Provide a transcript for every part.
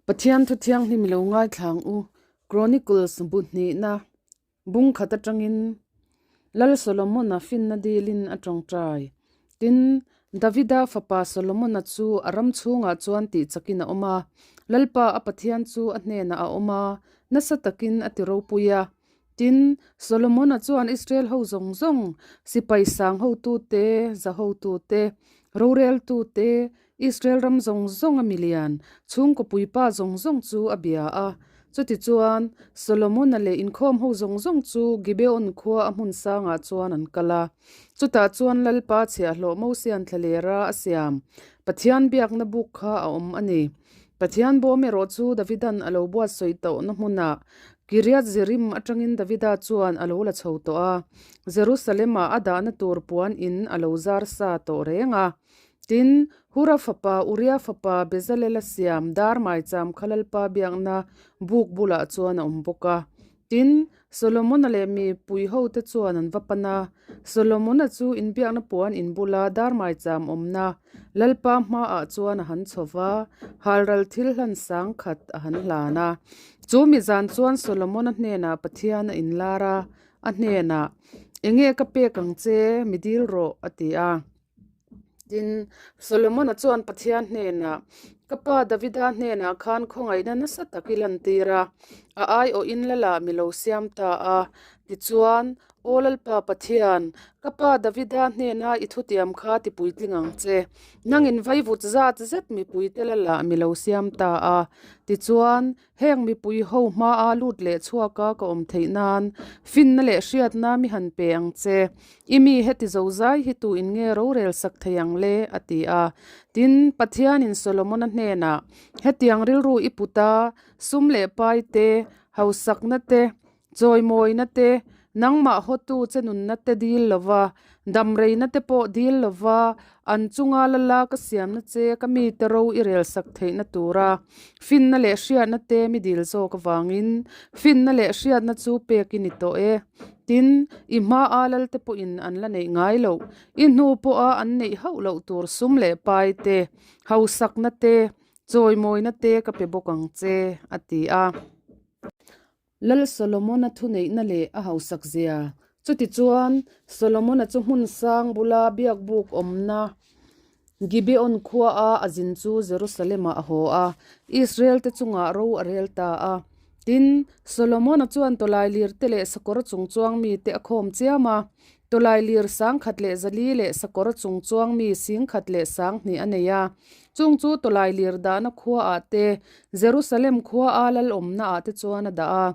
Pathian thu thianghlim i lo ngaithlang u, Chronicles bu hnihna bung khat atangin Lal Solomon-a finna dilin a tawngtai. Tin, Davida fapa Solomon-a chu a ram chhungah chuan tihchakin a awm a, Lalpa a Pathian chu a hnenah a awm a, nasa takin a ti ropui a. Tin, Solomon-a chuan Israel ho zawng zawng, sipai sang hotute, za hotute, roreltute, Israel ram zawng zawnga milian, chhungkaw puipa zawng zawng chu a bia a. Chutichuan, Solomon-a leh inkhawm ho zawng zawng chu Gibeon khua a hmun sangah chuan an kal a. Chutah chuan Lalpa chhiahhlawh Mosian thlalera a siam Pathian biakna buk kha a awm a ni. Pathian bawm erawh chu Davidan a lo buatsawi tawhna hmunah Kiriath-Jearim atangin Davida chuan a lo la chho tawh a, Jerusalem-ah a dahna tur puan in a lo zar sa tawh reng a. Tin, Hura fapa Uria fapa Bezalela siam dar maicham kha Lalpa biakna buk bulah chuan a awm bawk a. Tin, Solomona leh mipui hote chuan an va pan a. Solomona chu inbiakna puan in bula dar maicham awmna Lalpa hmaah chuan a han chho va, halral thil hlan sang khat a han hlan a. Chu mi zan chuan Solomona hnenah Pathian a inlar a, a hnenah, Enge ka pek ang che, mi dil rawh, a ti a. Tin, Solomona chuan Pathian hnenah, Ka pa Davida hnenah khan khawngaihna nasa tak i lantir a, a aiawhin Lala mi lo siam ta a. Tichuan, Aw Lalpa Pathian, ka pa Davida hnena i thutiam kha ti puitling ang che. Nangin vaivut zat zet mipuite Lala mi lo siam ta a. Tichuan, Heng mipui ho hmaa lut leh chhuaka ka awm theih nan finna leh hriatna mi han pe ang che. I mi heti zo zai hi tu in nge rorel sak thei ang le? a ti a. Tin, Pathianin Solomona hnenah, Hetiang rilru i put a, sum leh pai te, hausakna te, Chawimawina te, nangmah hawtu che nunna te dil lova, damreina te pawh dil lova, an chunga la la ka siamna che ka mite ro i relsak theihna tura finna leh hriatna te mi dil zawk avangin finna leh hriatna chu pek i ni tawh e. Tin, i hmaa lalte pawhin an la neih ngai loh, i hnu pawha an neih hauh loh tur sum leh pai te, hausakna te, chawimawina te ka pe bawk ang che, a ti a. Lal Solomona thuneihna leh a hausak zia. Chutichuan, Solomona chu hmun sang bula biakbuk awmna Gibeon khuaa a zin chu Jerusalem-ah a haw a, Israel-te chungah ro a rel ta a. Tin, Solomona chuan tawlailir te leh sakawr chung chuang mite a khawm chiam a. Tawlailir sangkhat leh zali leh sakawr chung chuang mi singkhat leh sanghnih a nei a. Chung chu tawlailir dahna khuaah te, Jerusalem khuaa lal awmnaah te chuan a dah a.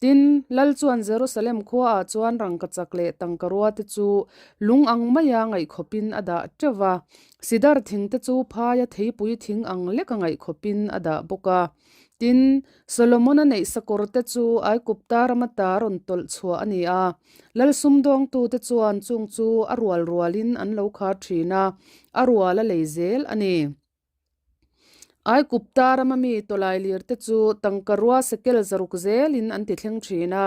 Tin, lal chuan Jerusalem khuaah chuan rangkachak leh tangkarua te chu lung ang maia ngaihkhawpin a dah teuh va, sidar thing te chu phaia theipui thing ang leka ngaihkhawpin a dah bawk a. Tin, Solomona neih sakawr te chu Aigupta rama ta rawn tawlh chhuah a ni a. Lal sumdawngtute chuan chung chu a rual rualin an lo khar thin a, a rual a lei zel a ni. Aigupta rama mi tawlailir te chu tangka rua sekel zaruk zelin an ti thleng thin a.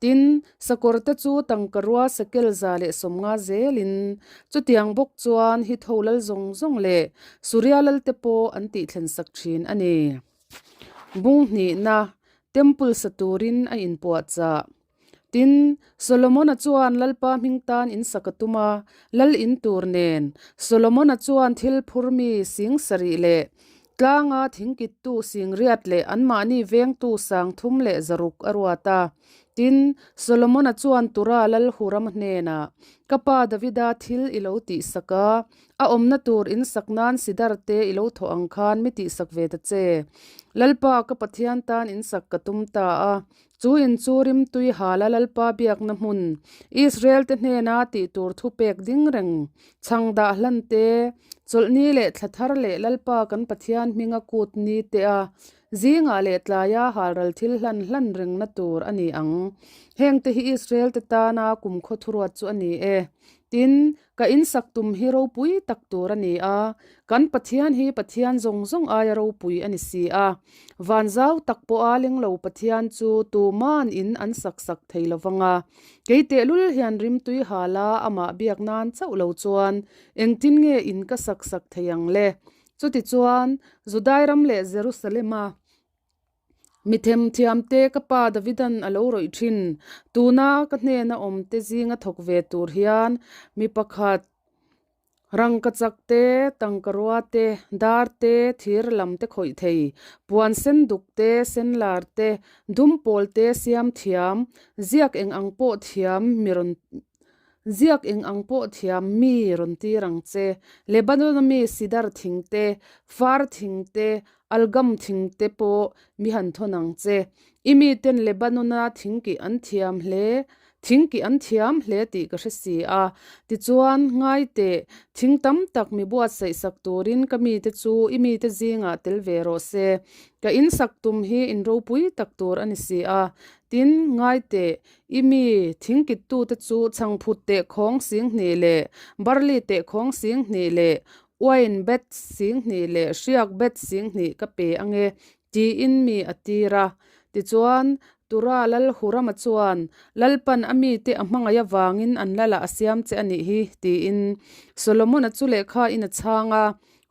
Tin, sakawr te chu tangka rua sekel 150 zelin chutiang bawk chuan Hitho lal zawng zawng leh Suria lal te pawh an tih thlen sak thin a ni. Bung hnihna, Temple sa turin a inpuahchah. Tin, Solomona chuan Lalpa hming tan in sak a tum a, lal in tur nen. Solomona chuan thil phur mi sing sarih leh tlanga thingkittu sing riat leh anmahni vengtu sang thum leh zaruk a ruat a. Tin, Solomona chuan Tura lal Huram hnenah, Ka pa Davida thil i lo tihsak a, a awmna tur in sak nan sidar te i lo thawh ang khan mi tihsak ve ta che. Lalpa ka Pathian tan in sak ka tum ta a, Chu in chu rimtui hala Lalpa biakna hmun, Israel-te hnena tih tur thupek ding reng, chhang dah hlan te, chawlhni leh thla thar leh Lalpa kan Pathian hminga kut ni te a zingah leh tlaia halral thil hlan hlan rengna tur a ni ang. Hengte hi Israel-te tana kumkhaw thuruat chu a ni e. Tin, Ka insak tum hi ropui tak tur a ni a, kan Pathian hi Pathian zawng zawng aia ropui a ni si a. Van zau tak pawha lenglo Pathian chu tuman in an sak sak thei lo vang a. Kei tehlul hian rimtui hala amah biak nan chauh lo chuan engtin nge in ka sak sak thei ang le? Chutichuan, Judai ram leh Jerusalema. Mi themthiamte ka pa Davidan a lo rawih thin. Tuna ka hnena awmte zinga thawk ve tur hian mi pakhat rangkachak te, tangkarua te, dar te, thir lam te khawih thei, puan sen duk te, sen lar te, dum pawl te siam thiam, ziak eng ang pawh thiam mi rawn Ziak eng ang pawh thiam mi rawn tir ang che. Lebanon-a mi sidar thing te, far thing te, algam thing te pawh mi han thawn ang che. I miten Lebanon-a thing kih an thiam hle, thing kih an thiam hle tih ka hre si a. Tichuan, ngai teh, thing tam tak mi buatsaih sak turin ka mite chu i mite zingah tel ve rawh se. Ka in sak tum hi in ropui tak tur a ni si a. Tin, ngai teh, I mi thingkittute chu chhangphut tehkhawng singhnih leh barli tehkhawng singhnih leh uain bet singhnih leh hriak bet singhnih ka pe ange, tiin mi a tir a. Tichuan, Tura lal Hurama chuan, Lalpan a mite a hmangaih avangin an lalah a siam che a nih hi, tiin Solomona chu lehkha in a chhang a.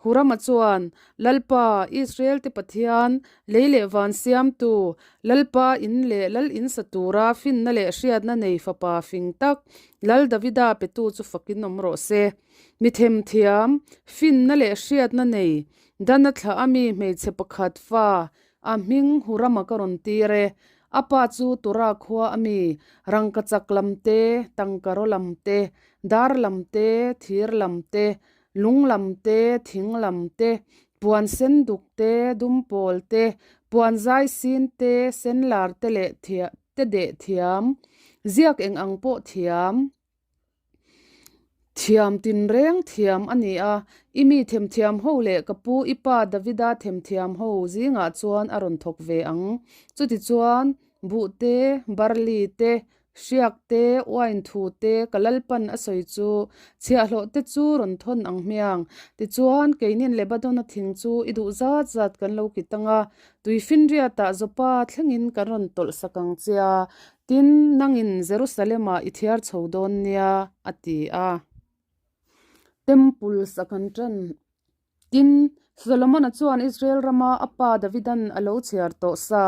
Hurama chuan, Lalpa, Israel-te Pathian, lei leh van siamtu, Lalpa in leh Lal in sa tura finna leh hriatna nei fapa fing tak, Lal Davida petu chu fakin awm rawh se. Mi themthiam, finna leh hriatna nei, Dana thlah a mi hmeichhe pakhat fa, a hming Hurama ka rawn tir e. A pa chu Tura khua a mi, rangkachak lam te, tangkaraw lam te, dar lam te, thir lam te, Lung lam te, thing lam te, puan sen duk te, dum pawl te, puan zai sin te, sen lar te leh te deh thiam, ziak eng ang pawh thiam, thiam tinreng thiam a ni a, i mi themthiam ho leh ka pu i pa Davida themthiam ho zingah chuan a rawn thawk ve ang. Chutichuan, buh te, barli te, Hriak te, uain thu te, ka Lalpan a sawi chu, chhiahhlawh te chu rawn thawn ang hmiang. Tichuan, keinin Lebanon-a thing chu i duh zat zat kan lo kit ang a, tuifinriatah Joppa thlengin kan rawn tawlh sak ang che a, tin, nangin Jerusalem-ah i thiar chho dawn nia, a ti a. Temple sak an ṭan. Tin, Solomona chuan Israel rama a pa Davidan a lo chhiar tawh sa,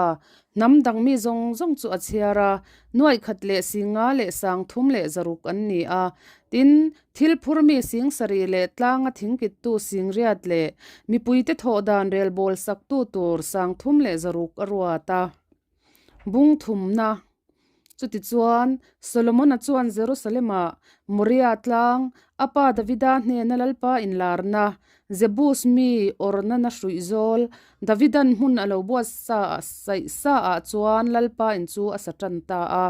hnam dang mi zawng zawng chu a chhiar a, nuaih khat leh singa leh sang thum leh zaruk an ni a. Tin, thil phur mi sing sarih leh tlanga thingkittu sing riat leh mipuite thawh dan relbawl saktu tur sang thum leh zaruk a ruat a. Bung thumna. Chutichuan, Solomona chuan Jerusalem-ah Moria tlang, a pa Davida hnena Lalpa inlarna, Jebus mi Ornana hruih zawl, Davidan hmun a lo buatsaih saah chuan Lalpa in chu a sa tan ta a.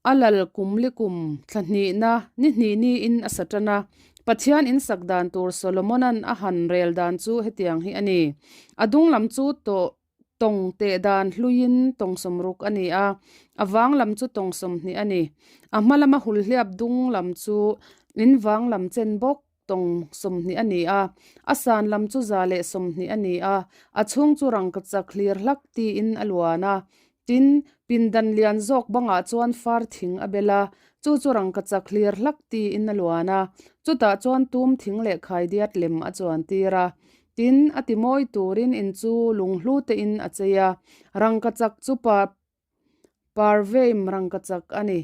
A lal kum li kum thla hnihna ni hnih niin a sa tan a. Pathian in sak dan tur Solomona'n a han rel dan chu hetiang hi a ni. A dung lam chu tawh tawng teh dan hluiin tawng sawmruk a ni a, a vang lam chu tawng 20 a ni. A hma lama hulhliap dung lam chu in vang lam chen bawk tawng 20 a ni a, a san lam chu 120 a ni a, a chhung chu rangkachak hlir hlak tiin a luan a. Tin, pindan lian zawk bangah chuan far thing a bel a, chu chu rangkachak hlir hlak tiin a luan a, chutah chuan tum thing leh khaidiat lem a chuan tir a. Tin, a ti mawi turin in chu lunghlu tein a chei a, rangkachak chu pa Parveim rangkachak a ni.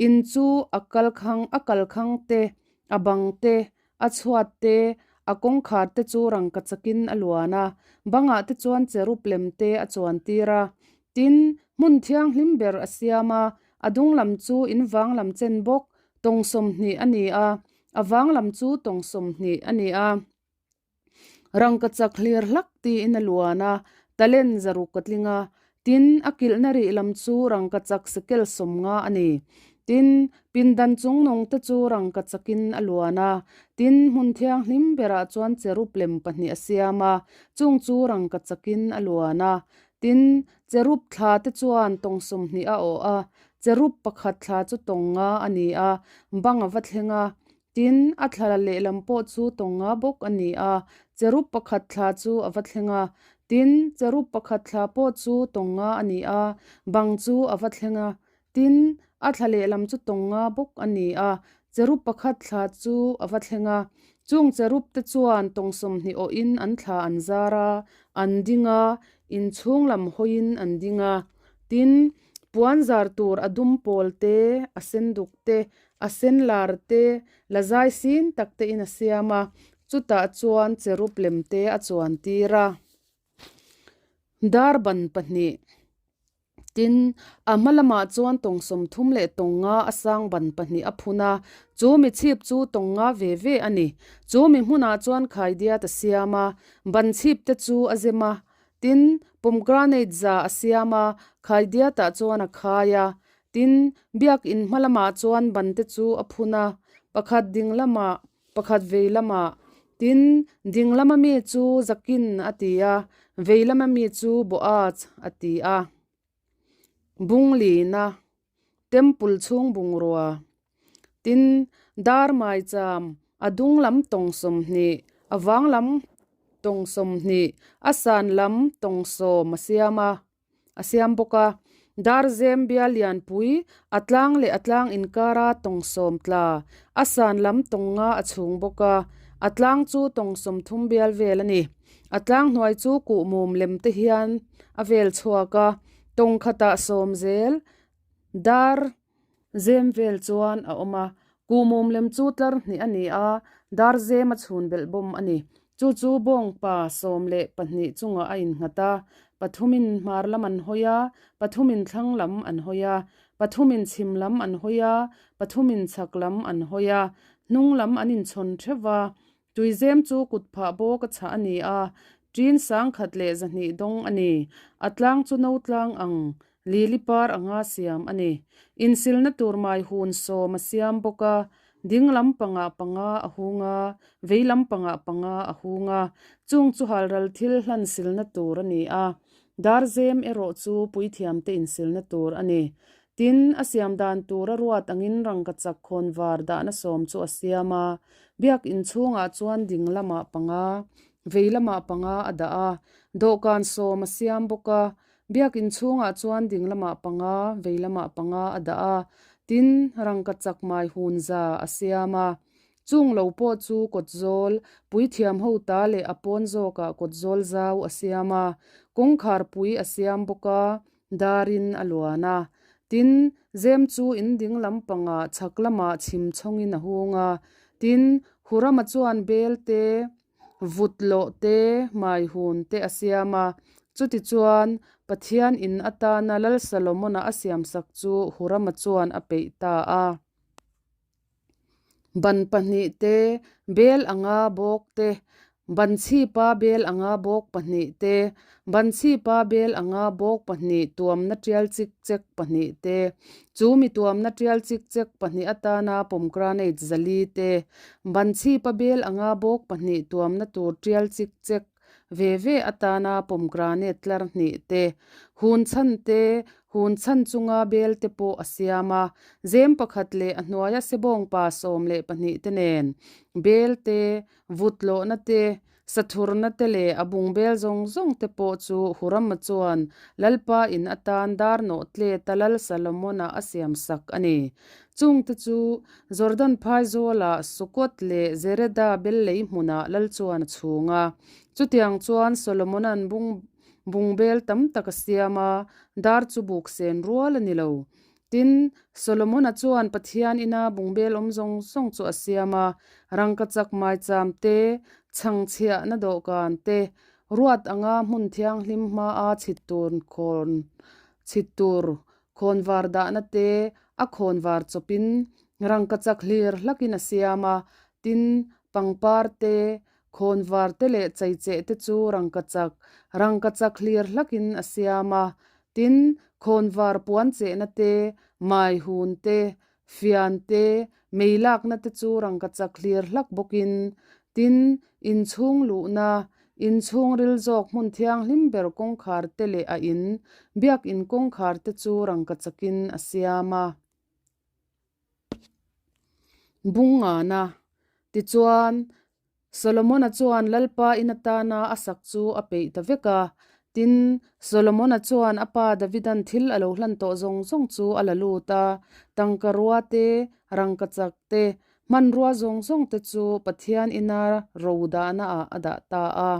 In chu a kalkhang a kalkhang te, a bang te, a chhuat te, a kawngkhar te chu rangkachakin a luan a, bangah te chuan cherub lem te a chuan tir a. Tin, hmun thianghlim ber a siam a, a dung lam chu in vang lam chen bawk tawng 20 a ni a, a vang lam chu tawng 20 a ni a. Rangkachak hlir hlak tiin a luan a, talent zaruk a tling a, tin, a kilhna rih lam chu rangkachak sekel 50 a ni. Tin, pindan chung nung te chu rangkachakin a luan a, tin, hmun thianghlim berah chuan cherub lem pahnih a siam a, chung chu rangkachakin a luan a. Tin, cherub thla te chuan tawng 20 a awh a, cherub pakhat thla chu tawng nga a ni a, bang a va thleng a, Tin, a thla lehlam pawh chu tawng nga bawk a ni a, cherub pakhat thla chu a va thleng a. Tin, cherub pakhat thla pawh chu tawng nga a ni a, bang chu a va thleng a. Tin, a thla lehlam chu tawng nga bawk a ni a, cherub pakhat thla chu a va thleng a. Chung cherub te chuan tawng 20 awhin an thla an zar a, an ding a. Inchhung lam hawiin an ding a. Tin, puan zar tur a dum pawl te, a sen duk te, a sen lar te, la zai sin tak te in a siam a, chutah chuan cherub lem te a chuan tir a. Dar ban pahnih. Tin, a hma lamah chuan tawng 30 leh tawng nga a sang ban pahnih a phun a, chu mi chhip chu tawng nga ve ve a ni. Chu mi hmunah chuan khaidiat a siam a, ban chhip te chu a zem a. Tin, pomegranate za a siam a, khaidiatah chuan a khai a. Tin, biakin hma lamah chuan ban te chu a phun a, pakhat ding lamah Pakhat vei lamah, tin, ding lama mi chu Zakin a ti a, vei lama mi chu Boaz a ti a. Bunglina, Temple chhung bungrua, tin, dar maicham, a dung lam tawng 20, a vang lam tawng 20, a san lam tawng 10 a siam a. A siam bawk a, Darzem bial lianpui, a tlang leh a tlang inkara tawng 10 tla, a san lam tawng nga a chhung bawk a, a tlang chu tawng 30 bial vel a ni. A tlang hnuai chu kuhmum lem te hian a vel chhuak a, tawng khatah 10 zel dar Zem vel chuan a awm a, kuhmum lem chu tlar hnih a ni a, dar zem a chhun belh bawm a ni. Chu chu bawngpa 12 chungah a innghat a, pathumin hmar lam an hawi a, pathumin thlang lam an hawi a, pathumin chhim lam an hawi a, pathumin chhak lam an hawi a, hnung lam an inchhawn theuh va. Tuizem chu kut phah bawk a chhah a ni a, ṭin 1200 dawng a ni. A tlang chu no tlang ang, lili par anga siam a ni. Insilna tur mai hun 10 a siam bawk a, ding lam pangah panga a hung a, vei lam pangah panga a hung a, chung chu halral thil hlan silna tur a ni a. Darzem erawh chu puithiamte insilna tur a ni. Tin, a siam dan tur a ruat angin rangkachak khawnvar dahna 10 chu a siam a. Biak inchhungah chuan ding lamah panga, vei lamah panga a dah a. Dawhkan 10 a siam bawk a. Biak inchhungah chuan ding lamah panga, vei lamah panga a dah a. Tin, rangkachak mai hun za a siam a. Chung lo pawh chu kawtzawl, puithiam ho ta leh a pawn zawkah kawtzawl zau a siam a. Kawngkhar pui a siam bawk a. Darin a luan a. Tin, zem chu in ding lam pangah chhak lamah chhim chhawngin a hung a. Tin, Hurama chuan bel te, vut lawh te, hmai hun te a siam a. Chutichuan, Pathian in atana Lal Salomona a siamsak chu Hurama chuan a peih ta a. Ban pahnih te, bel anga bawk te, ban chhipa bel anga bawk pahnih te, ban chhipa bel anga bawk pahnih tuamna tial chik chek pahnih te, chu mi tuamna tial chik chek pahnih atana pomegranate zali te, ban chhipa bel anga bawk pahnih tuamna tur tial chik chek ve ve atana pomegranate tlar hnih te, hun chhan te, hun chhan chunga bel te pawh a siam a. Zem pakhat leh a hnuaia sebawngpa 12 te nen bel te, vut lawhna te, sathurna te leh a bung bel zawng zawng te pawh chu Hurama chuan Lalpa in atan dar nawh tlet a Lal Salomona a siam sak a ni. Chungte chu Jordan phaizawlah Sukkot leh Zereda bel lei hmunah lal chuan a chhung a. Chutiang chuan Solomona'n bung bungbel tam tak a siam a, dar chu buk sen rual a ni lo. Tin, Solomona chuan Pathian ina bungbel awm zawng zawng chu a siam a, rangkachak maicham te, chhangchhiahna dawhkan te, ruat anga hmun thianghlim hmaa chhit tur khawn chhit tur Khawnvar dahna te a khawnvar chawpin rangkachak hlir hlakin a siam a, tin, pangpar te, khawnvar te leh cheicheh te chu rangkachak, rangkachak hlir hlakin a siam a, tin, khawnvar puan chehna te, mai hun te, fian te, mei lakna te chu rangkachak hlir hlak bawkin, tin, inchhung luhna, inchhung ril zawk hmun thianghlim ber kawngkhar te leh a in, biakin kawngkhar te chu rangkachakin a siam a. Bungngana, Tichuan, Solomona chuan Lalpa in atana a sak chu a peih ta vek a. Tin, Solomona chuan a pa Davidan thil a lo hlan tawh zawng zawng chu a la lut a, tangka rua te, rangkachak te, hmanrua zawng zawng te chu Pathian ina ro dahnaah a dah ta a.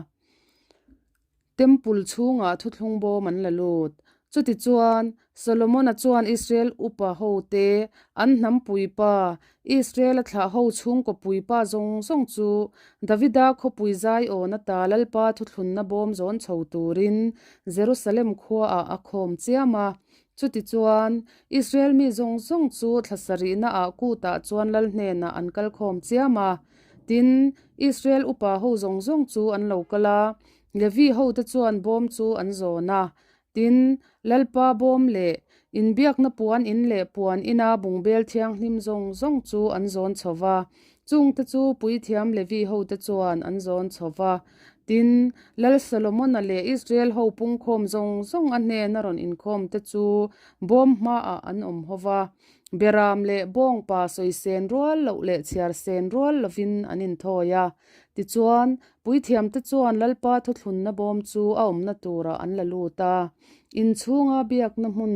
Temple chhungah thuthlung bawm an la lut. Chutichuan, Solomona chuan Israel upa hote, an hnam puipa, Israel-a thlah ho chhungkaw puipa zawng zawng chu Davida khawpui Zion ata Lalpa thuthlunna bawm zawn chho turin Jerusalem khuaah a khawm chiam a. Chutichuan, Israel mi zawng zawng chu thla sarihnaah kutah chuan Lal hnenah an kal khawm chiam a. Tin, Israel upa ho zawng zawng chu an lo kal a, Levi hote chuan bawm chu an zawn a. Tin, Lalpa bawm leh inbiakna puan in leh puan ina bungbel thianghlim zawng zawng chu an zawn chho va, chungte chu puithiam Levi hote chuan an zawn chho va. Tin, Lal Solomona leh Israel ho pungkhawm zawng zawng a hnena rawn inkhawmte chu bawm hmaah an awm ho va. Beram leh bawngpa sawi sen rual loh leh chhiar sen rual lovin an inthawi a. Tichuan, puithiamte chuan Lalpa thuthlunna bawm chu a awmna turah an la lut a. Inchhunga biakna hmun,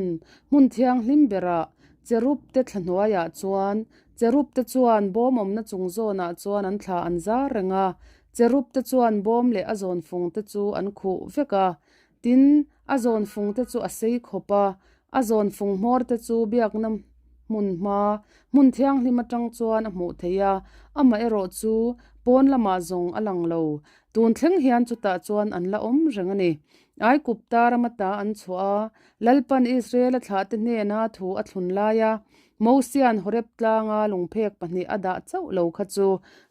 hmun thianghlim berah cherub te thla hnuaiah chuan cherub te chuan bawm awmna chung zawnah chuan an thla an zar reng a. Cherub te chuan bawm leh a zawnfung te chu an khuh vek a. Tin, a zawnfung te chu a sei khawp a, a zawnfung hmawr te chu biakna hmun hma, hmun thianghlim atang chuan a hmuh theih a, amaherawh chu pawn lamah zawng a lang lo. Tun thleng hian chutah chuan an la awm reng a ni. Aikupta rama ta an chhuah a, Lalpan Israel-a thlahte hnena thu a thlun laia Mosia'n Horeb tlanga lungphek pahnih a dah chauh lo kha chu,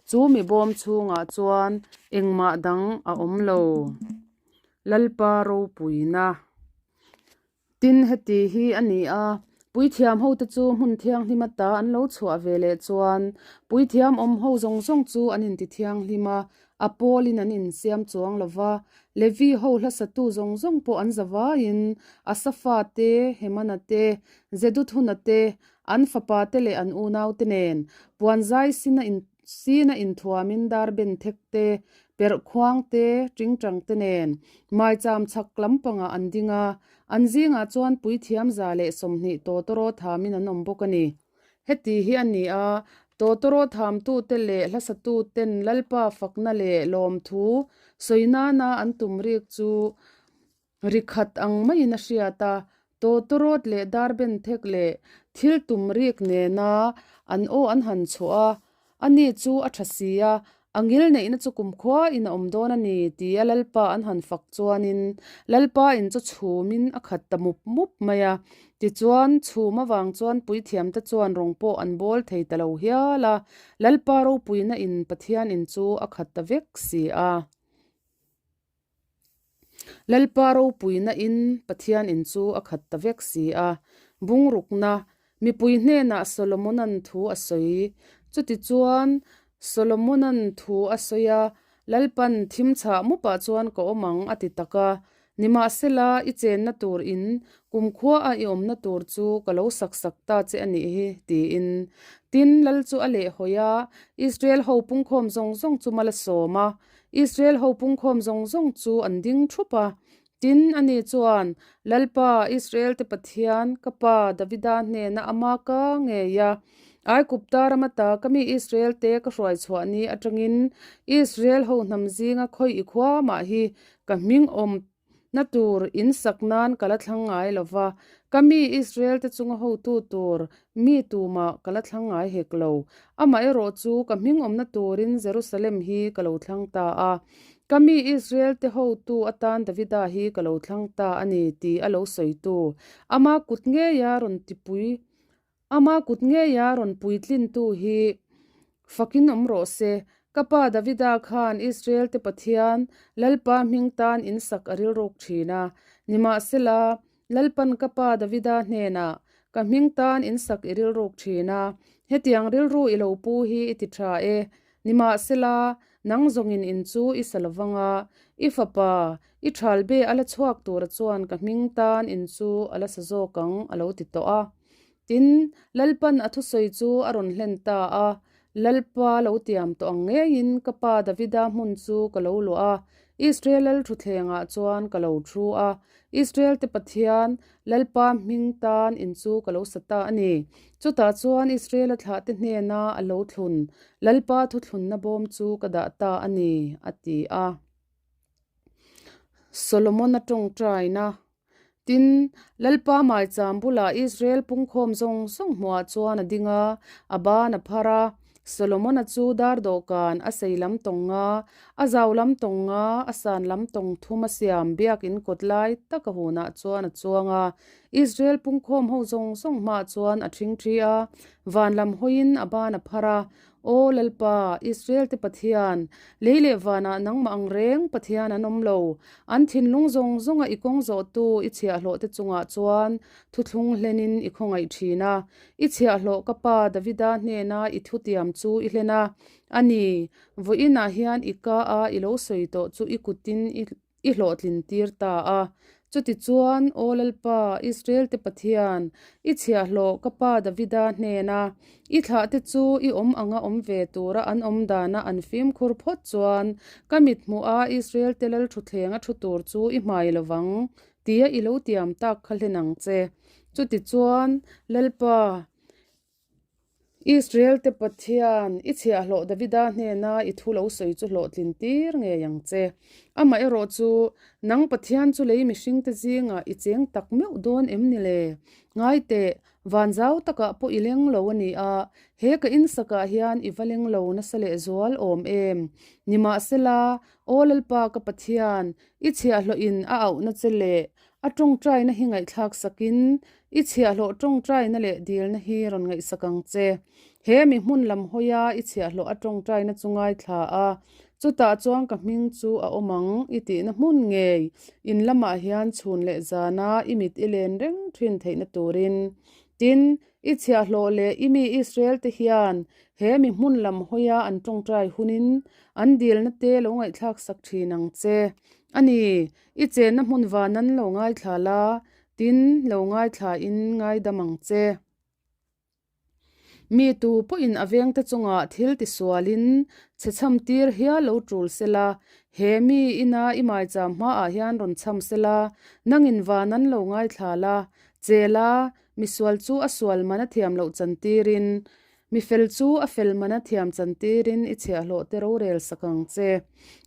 chu mi bawm chhungah chuan engmah dang a awm lo. Lalpa ropuina. Tin, heti hi a ni a, puithiam hote chu hmun thianghlim ata an lo chhuah ve leh chuan puithiam awm ho zawng zawng chu an inti thianghlim a, a pawlin an insiam chuang lo va. Levi ho hlasatu zawng zawng pawh an za vaiin Asafa te, Hemana te, Jeduthuna te, an fapa te leh an unaute nen puanzai sina in Sina inthuamin dar ben thek te, perh khuang te, tingtang te nen maicham chhak lampangah an ding a, an zingah chuan puithiam 120 tawtawraw thamin an awm bawk a ni. Heti hi a ni a, tawtawraw thamtute leh hlasatuten Lalpa fakna leh lawmthu sawi nana an tum rik chu Ri khat ang maiin a hriat a, tawtawrawt leh darbenthek leh thil tum rik nena an aw an han chhuah a, ani chu a tha si a, a ngil neihna chu kumkhuain a awm dawn a ni tia Lalpa an han fak chuanin Lalpa in chu chhumin a khat ta mup mup mai a. Tichuan, chhum avang chuan puithiamte chuan rawng pawh an bawl thei ta lo hial a, Lalpa ropuina in Pathian in chu a khat ta vek si a. Lalpa ropuina in Pathian in chu a khat ta vek si a, bungrukna mipui hnenah Solomona'n thu a sawi. Chutichuan, Solomona'n thu a sawi a, Lalpan thim chhah mupah chuan ka awm ang a ti tak a. Nimahsela, i chenna tur in kumkhua a i awmna tur chu ka lo sak sak ta che a nih hi, tiin. Tin, Lal chu a lehhawi a, Israel ho pungkhawm zawng zawng chu mal a sawm a. Israel ho pungkhawm zawng zawng chu an ding thup a. Tin, ani chuan, Lalpa, Israel-te Pathian, ka pa Davida hnena ama ka ngei a, Aikupta rama ta ka mi Israel-te ka hruai chhuah ni atangin Israel ho hnam zinga khawi i khua mah hi ka hming awm Na tur in sak nan ka la thlang ngai lo va, ka mi Israel-te chunga hotu tur mi tumah ka la thlang ngai hek lo. Amaherawh chu ka hming awmna turin Jerusalem hi ka lo thlang ta a, ka mi Israel-te hotu atan Davida hi ka lo thlang ta a ni tih a lo sawitu ama kut ngeia rawn tipui Ama kut ngeia rawn puitlintu hi fakin awm rawh se. Ka pa Davida khan Israel-te Pathian, Lalpa hming tan in sak a rilruk thin a. Nimahsela, Lalpan ka pa Davida hnenah, Ka hming tan in sak i rilruk thin a, hetiang rilru i lo pu hi i ti tha e. Nimahsela, nang zawngin in chu i sa lovang a, i fapa, i thalbe a la chhuak tura chuan ka hming tan in chu a la sa zawk ang, a lo ti tawh a. Tin, Lalpan a thusawi chu a rawn hlen ta a, Lalpa lo tiam tawh ang ngeiin ka pa Davida hmun chu ka lo luah a, Israel lal thutthlengah chuan ka lo thu a, Israel-te Pathian, Lalpa hming tan in chu ka lo sa ta a ni. Chutah chuan Israel-a thlahte hnena a lo thlun, Lalpa thuthlunna bawm chu ka dah ta a ni, a ti a. Solomon-a tawngtaina. Tin, Lalpa maicham bulah Israel pungkhawm zawng zawng hmuah chuan a ding a, a ban a phar a. Solomon-a chu dar dawhkan a sei lam tawng nga, a zau lam tawng nga, a san lam tawng thum a siam biakin kawt lai tak a hunah chuan a chuang a. Israel pungkhawm ho zawng zawng hmaah chuan a ṭhingṭhi a, van lam hawiin a ban a phar a. Aw Lalpa, Israel-te Pathian, lei leh vanah nangmah ang reng Pathian an awm lo. An thinlung zawng zawnga i kawng zawhtu i chhiahhlawhte chungah chuan thuthlung hlenin i khawngaih thin a. I chhiahhlawh ka pa Davida hnena i thutiam chu i hlen a. A ni, vawiinah hian i ka a i lo sawi tawh chu i kutin i i hlawhtlin tir ta a. Chutichuan, Aw Lalpa, Israel-te Pathian, i chhiahhlawh ka pa Davida hnena i thlahte chu i awm anga awm ve tura an awm dana an fimkhur phawt chuan ka mithmuha Israel-te lalthuthleng a thu tur chu i hmai lo vang, tia i lo tiam tak kha hlen ang che. Chutichuan, Lalpa, Israel-te Pathian, i chhiahhlawh Davida hnena i thu lo sawi chu hlawhtlin tir ngei ang che. Amaherawh chu, nang Pathian chu lei mihringte zingah i cheng tak meuh dawn em ni le? Ngai teh, van zau takah pawh i leng lo a ni a, he ka insakah hian i va leng lo nasa lehzual awm em? Nimahsela, Aw Lalpa ka Pathian, i chhiahhlawhin a auhna che leh A tawngtaina hi ngaihthlak sakin, i chhiahhlawh tawngtaina leh dilna hi rawn ngaihsak ang che. He mi hmun lam hawia i chhiahhlawh a tawngtaina chu ngaithla a, chutah chuan ka hming chu a awm ang i tihna hmun ngei in lamah hian chhun leh zana i mit i len reng thin theihna turin. Tin, i chhiahhlawh leh i mi Israel te hian he mi hmun lam hawia an tawngtai hunin an dilna te lo ngaihthlak sak thin ang che. A ni, I chenna hmun van an lo ngaithla la, tin lo ngaithla in ngaidam ang che. Mi tu pawhin a vengte chungah thil tisualin chhe chham tir hial lo tul sela, he mi ina i maicham hmaah hian rawn chham sela, nangin van an lo ngaithla la, che la, misual chu a sual man a thiam loh chantirin, Mi fel chu a fel man a thiam chantirin i chhiahhlawh te rorel sak ang che.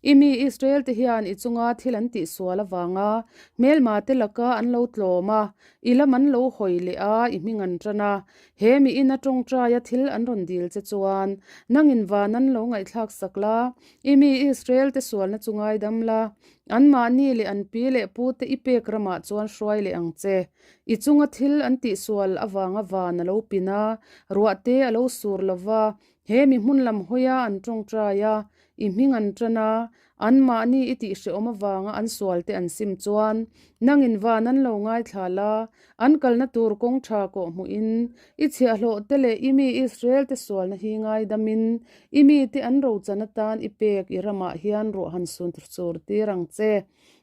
I mi Israel te hian i chunga thil an tihsual avanga hmelma te laka an lo tlawm a, i lam an lo hawi leh a, i hming an tan a. He mi ina tawngtaia thil an rawn dil che chuan nangin van an lo ngaihthlak sak la, i mi Israel te sualna chu ngaidam la, anmahni leh an pi leh pu te i pek ramah chuan hruai leh ang che. I chunga thil an tihsual avanga van a lo pin a, ruah te a lo sur lo va, he mi hmun lam hawia an tawngtai a, i hming an tan a, anmahni i tihhrehawm avanga an sual te an sim chuan, nangin van an lo ngaithla la, an kalna tur kawng tha kawh hmuhin, i chhiahhlawh te leh i mi Israel te sualna hi ngaidamin, i mite an rochan atan i pek i ramah hian ruah han sur tir ang che.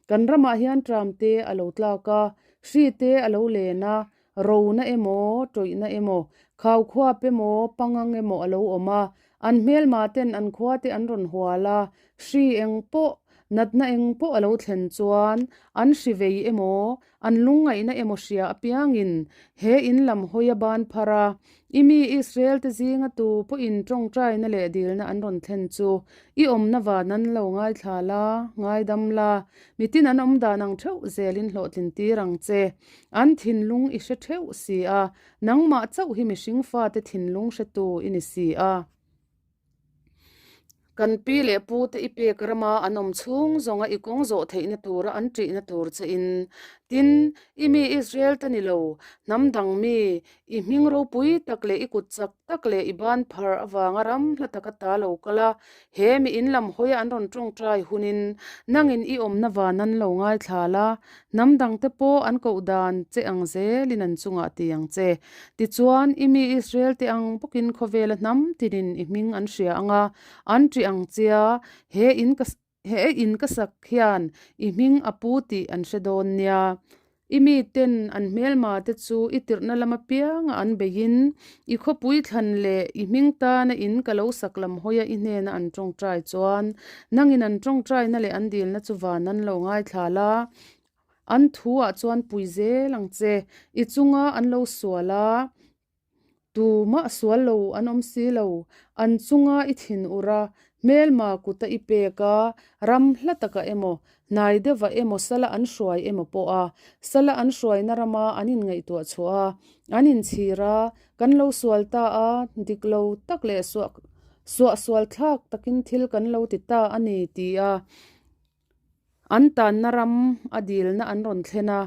Kan ramah hian tram te a lo tlak a, hri te a lo len a, rona emaw, tawihna emaw, khaukhuap emaw, pangang emaw a lo awm a, an hmelma ten an khua te an rawn hual a, hri eng pawh, natna eng pawh a lo thlen chuan an hri vei emaw, an lungngaihna emaw hria apiangin he in lam hawi a ban phar a, I mi Israel te zinga tu pawhin tawngtaina leh dilna an rawn thlen chu i awmna van an lo ngaithla la, ngaidam la, mitin an awm dan ang theuh zelin hlawhtlin tir ang che. An thinlung i hre theuh si a, nangmah chauh hi mihring fate thinlung hretu i ni si a. Kan pi leh pu te i pek rama an awm chhung zawnga i kawng zawh theihna tura an ṭihna tur che in. Tin, i mi Israel te ni lo, hnam dang mi, i hming ropui tak leh i kut chak tak leh i ban phar avanga ram hla taka ta lo kal a, he mi in lam hawia an rawn ṭawngṭai hunin nangin i awmna van an lo ngaithla la, hnam dangte pawh an koh dan che ang zelin an chungah ti ang che. Tichuan, i mi Israel te ang bawkin khawvela hnam tinin i hming an hria ang a, an ṭih ang chia, he in ka he in ka sak hian i hming a pu tih an hre dawn nia. I miten an hmelma te chu i tirhna lam apianga an beihin, i khawpui thlan leh i hming tana in ka lo sak lam hawia i hnena an ṭawngṭai chuan, nangin an ṭawngṭaina leh an dilna chu van an lo ngaithla la, An thuah chuan pui zel ang che. I chunga an lo sual a, tumah sual lo an awm si lo. An chunga i thin ur a, Hmelma kuta i pek a, ram hla taka emaw, hnai deuhah emaw sala an hruai emaw pawha sala an hruaina rama an inngaihtuah chhuah a, an inchhir a, kan lo sual ta a, dik lo tak leh suah suahsual thlak takin thil kan lo ti ta a ni tia An tanna ram a dilna an rawn thlen a,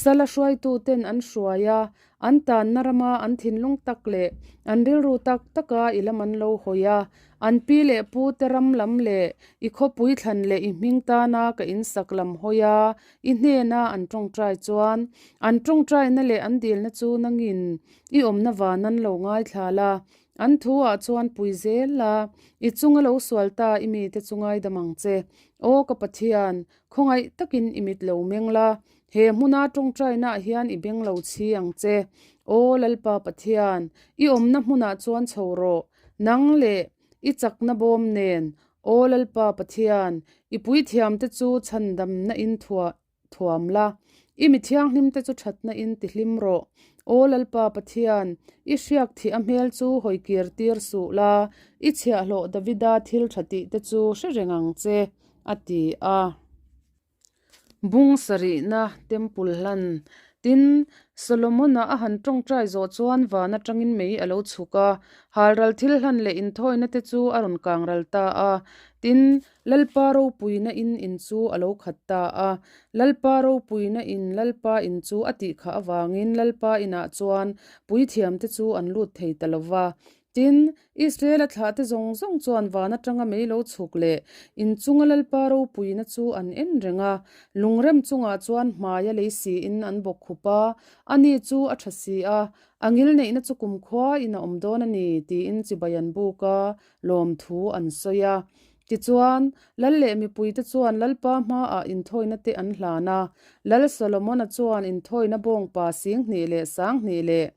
sala hruaituten an hruai a, an tanna rama an thinlung tak leh an rilru tak taka i lam an lo hawi a, an pi leh pu te ram lam leh i khawpui thlan leh i hming tana ka insak lam hawi a, i hnena an tawngtai chuan an tawngtaina leh an dilna chu nangin i awmna van an lo ngaithla la. An thu ah chuan pui zel la, i chunga lo sual ta i mite chu ngaidam ang che. Aw ka Pathian, khawngaih takin i mit lo meng la, he hmuna tawngtaina ah hian i beng lo chhi ang che. Aw Lalpa Pathian, i awmna hmunah chuan chho rawh, nang leh i chakna bawm nen, Aw Lalpa Pathian, i puithiamte chu chhandamna in thuah thuam la, i mi thianghlim te chu thatna in ti hlim rawh. Aw Lalpa Pathian, i hriak thih a hmel chu hawi kir tir suh la, i chhiahhlawh Davida thil tha tih te chu hre reng ang che, a ti a. Bung sarihna Temple hlan Tin, Solomon-a a han tawngtai zawh chuan van atangin mei a lo chhuk a, halral thil hlan leh inthawina te chu a rawn kang ral ta a. Tin, Lalpa ropuina in in chu a lo khat ta a. Lalpa ropuina in Lalpa in chu a tih khah avangin Lalpa inah chuan puithiamte chu an lut thei ta lo va. Tin, Israela thlahte zawng zawng chuan van atanga mei lo chhuk leh in chunga Lalpa ropuina chu an en reng a. Lungrem chungah chuan hmaia lei siin an bawk khup a, ani chu a tha si a, a ngilneihna chu kumkhua in a awm dawn a ni, tiin chibai an buk a, lawmthu an sawi a. Tichuan, lal leh mipuite chuan Lalpa hmaah inthawina te an hlan a. Lal Solomona chuan inthawina bawngpa 20,000 leh 20,000 leh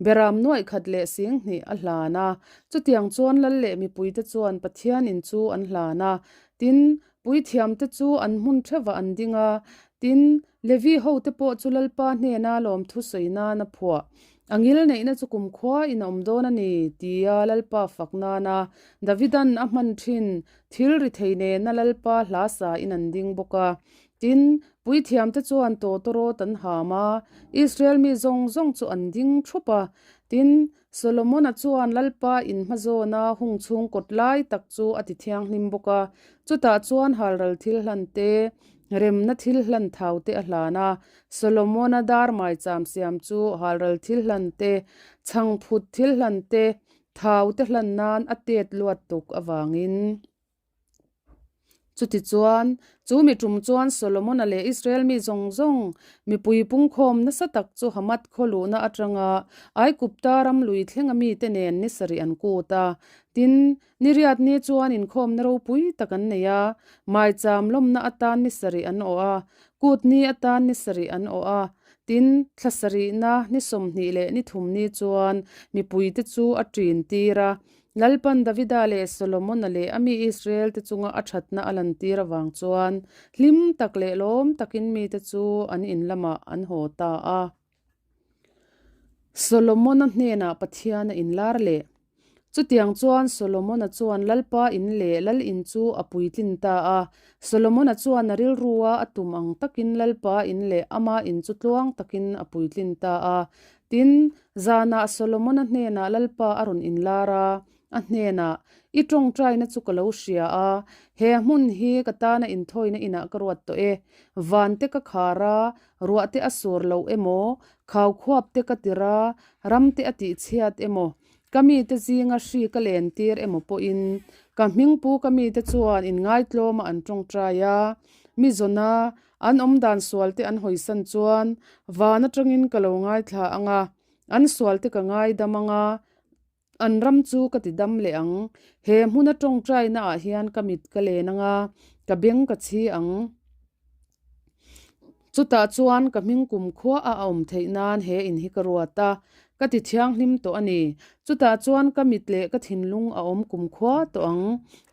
beram nuaih khat leh 20,000 a hlan a. Chutiang chuan lal leh mipuite chuan Pathian in chu an hlan a. Tin, puithiamte chu an hmun theuhah an ding a. Tin, Levi hote pawh chu Lalpa hnena lawmthu sawi nan a phuah. A ngil neihna chu kumkhua in a awm dawn a ni, tia Lalpa fak nana Davidan a hman thin thil ri thei nena Lalpa hla sa in an ding bawk a. Tin, puithiamte chuan tawtawrawt an ham a, Israel mi zawng zawng chu an ding thup a. Tin, Solomona chuan Lalpa in hmazawna hung chhung kawt lai tak chu a ti thianghlim bawk a, chutah chuan halral thil hlan te, remna thil hlan thau te a hlan a. Solomona dar maicham siam chu halral thil hlan te, chhangphut thil hlan te, thau te hlan nan a tet luat tuk avangin. Chutichuan, chu mi tum chuan Solomona leh Israel mi zawng zawng, mipui pungkhawm nasa tak chu Hamath khaw luhna atanga Aigupta ram lui thlenga mite nen ni sarih an kut a. Tin, ni riat ni chuan inkhawmna ropui tak an nei a, maicham lawmna atan ni sarih an awh a, kut ni atan ni sarih an awh a. Tin, thla sarihna ni 20 leh ni thum ni chuan mipuite chu a ṭin tir a, Lalpan Davida leh Solomona leh a mi Israelte chunga a thatna a lantir avang chuan hlim tak leh lawm takin mite chu an in lamah an haw ta a. Solomona hnenah Pathian a inlar leh. Chutiang chuan Solomona chuan Lalpa in leh Lal in chu a puitlin ta a. Solomona chuan a rilrua a tum ang takin Lalpa in leh ama in chu tluang takin a puitlin ta a. Tin, zanah Solomona hnenah Lalpa a rawn inlar a, a hnenah, I tawngtaina chu ka lo hria a, he hmun hi ka tana inthawina inah ka ruat tawh e. Van te ka khar a, ruah te a sur loh emaw, khau khuap te ka tir a, ram te a tihchhiat emaw, ka mite zinga hri ka len tir emaw pawhin, ka hmingpu ka mite chuan inngaitlawma an tawngtai a, mi zawna An awm dan sual te an hawisan chuan van atangin ka lo ngaithla ang a, an sual te ka ngaidam ang a, an ram chu ka ti dam leh ang. He hmuna tawngtaina ah hian ka mit ka len ang a, ka beng ka chhi ang. Chutah chuan ka hming kumkhua a a awm theih nan he in hi ka ruat a, ka ti thianghlim tawh a ni. Chutah chuan ka mit leh ka thinlung a awm kumkhua tawh ang.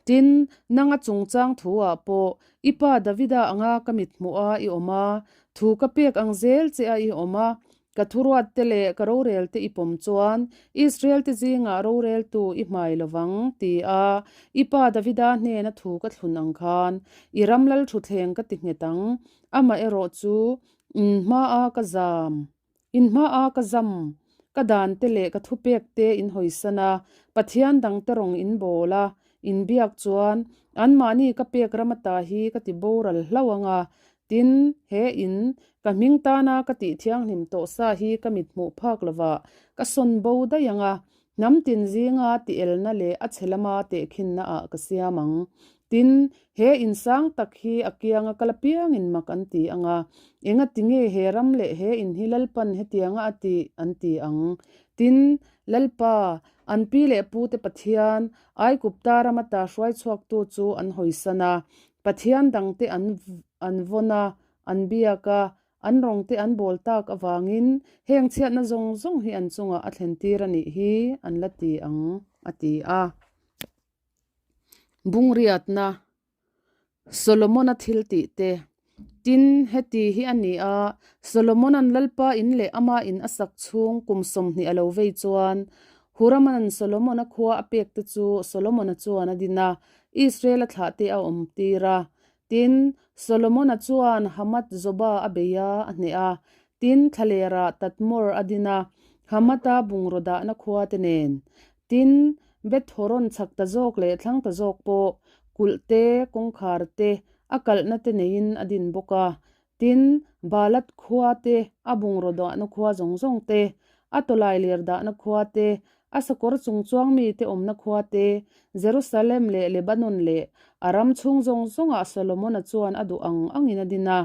Tin, nanga chungchang thu ah pawh I pa Davida anga ka mit hmuh a i awm a, thu ka pek ang zel che a i awm a. Ka thuruatte leh ka rorelte i pawm chuan Israelte zingah roreltu i hmai lo vang, ti a i pa Davida hnena thu ka thlun ang khan i ram lal thutthleng ka ti nghet ang, amaherawh chu in hmaa ka zam. In hmaa ka zam, ka dante leh ka thupekte in hawisan a, Pathian dangte rawng in bawl a, in biak chuan anmahni ka pek ram ata hi ka ti boral hlauh ang a, tin, he in, ka hming tana ka tih thianghlim tawh sa hi ka mit hmuh phak lovah ka sawn bo daih ang a, hnam tin zinga ti elna leh a chhe lama tehkhinna ah ka siam ang. Tin, he in sang tak hi a kianga kal apiangin mak an ti ang a, engati nge he ram leh he in hi Lalpan hetianga a tih an ti ang? Tin, Lalpa, an pi leh pute Pathian, Aigupta rama ta hruai chhuaktu chu an hawisan a, Pathian dangte an an vawn a, an biak a, an rawngte an bawl tak avangin heng chhiatna zawng zawng hi an chungah a thlentir a nih hi an la ti ang, a ti a. Bungriatna, Solomona thil tih te. Tin, heti hi a ni a, Solomona'n Lalpa in leh ama in a sak chhung kum 20 a lo vei chuan, Hurama'n Solomona khua a pek te chu Solomona chuan a din a, Israel-a thlah te a awm tir a. Tin, Solomona chuan Hamath-Zobah a bei a, a hneh a. Tin, thlalerah Tadmor a din a, Hamath-a bungraw dahna khua te nen. Tin, Beth Horon chhak ta zawk leh thlang ta zawk pawh kulh te, kawngkhar te, a kalhna te neiin a din bawk a. Tin, Baalat khua te, a bungraw dahna khua zawng zawng te, a tawlai ler dahna khua te, a sakawr chung chuang mite awmna khua te, Jerusalem leh Lebanon leh a ram chhung zawng zawngah Solomona chuan a duh ang angin a din a.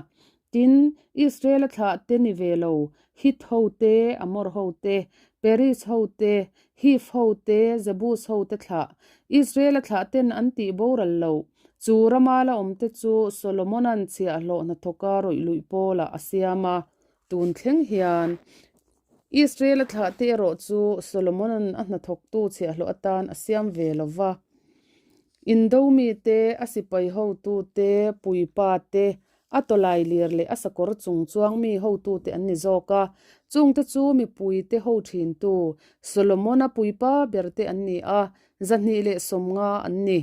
Tin, Israel-a thlah te ni ve lo, Hit ho te, Amor ho te, Periz ho te, Hiv ho te, Jebus ho te thlah, Israel-a thlah ten an tih boral lo, chu rama la awm te chu Solomona'n chhiahhlawh hnathawka rawih luih pawlah a siam a. Tun thleng hian Israel-a thlah te erawh chu Solomona'n a hnathawktu chhiahhlawh atan a siam ve lo va. Indo mite, a sipai hotute, puipa te, A tawlai lir leh a sakawr chung chuang mi hotute an ni zawk a, chungte chu mipuite ho thintu Solomona puipa berte an ni a, 250 an ni.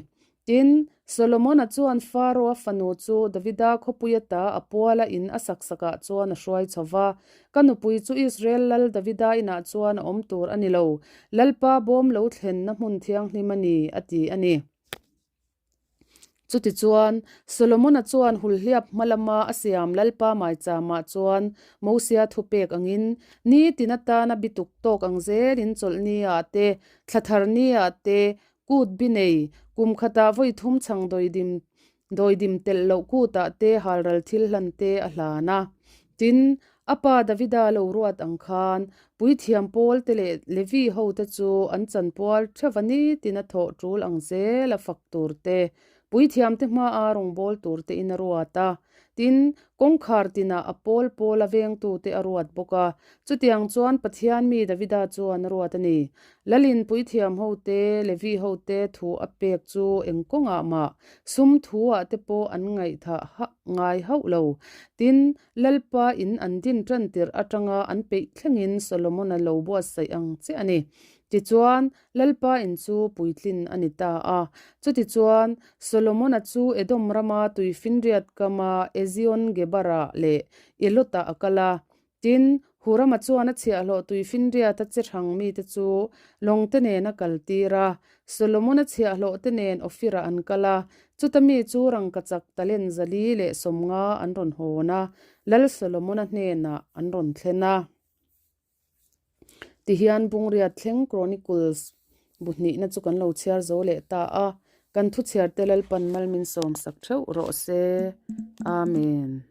Tin, Solomona chuan Faro-a fanu chu Davida khawpui ata a puala in a sak sakah chuan a hruai chho va, Ka nupui chu Israel lal Davida inah chuan a awm tur a ni lo, Lalpa bawm lo thlenna hmun thianghlim a ni, a ti a ni. Chutichuan, Solomona chuan hulhliap hma lama a siam Lalpa maichama chuan Mosia thupek angin nitin atana bituk tawk ang zelin chawlhni ah te, thla thar ni ah te, kut bi nei, kum khatah vawi thum chhang dawidim dawidim telh loh kut ah te halral thil hlan te a hlan a. Tin, a pa Davida lo ruat ang khan, puithiam pawl te leh Levi ho te chu an chanpual theuh a nitin a thawh tul ang zel a fak tur te, puithiam te hmaa rawngbâwl tur te in a ruat a. Tin, kawngkhar tinah a pawl pawl a vengtu te a ruat bawk a. Chutiang chuan Pathian mi Davida chuan a ruat a ni. Lalin puithiam ho te, Levi ho te thu a pek chu eng kawngah mah sum thu ah te pawh an ngaihthah ngai hauh lo. Tin, Lalpa in an din tan tirh atanga an peih thlengin Solomon-a lo buatsaih ang che a ni. Tichuan, Lalpa in chu puitlin a ni ta a. Chutichuan, Solomon-a chu Edom rama tuifinriat kama Ezion-Gebar-ah leh Elot-ah a kal a. Tin, Hurama chuan a chhiahhlawh tuifinriata che hrang mite chu lawngte nen a kaltir a. Solomon-a chhiahhlawhte nen Ophir-ah an kal a, chuta mi chu rangkachak talent 450 an rawn hawn a, Lal Solomon-a hnenah an rawn thlen a. Tihian Bungriat thleng Chronicles bu hnihna chu kan lo chhiar zo leh ta a, kan thuchhiarte Lalpan mal min sawmsak theuh rawh se. Amen.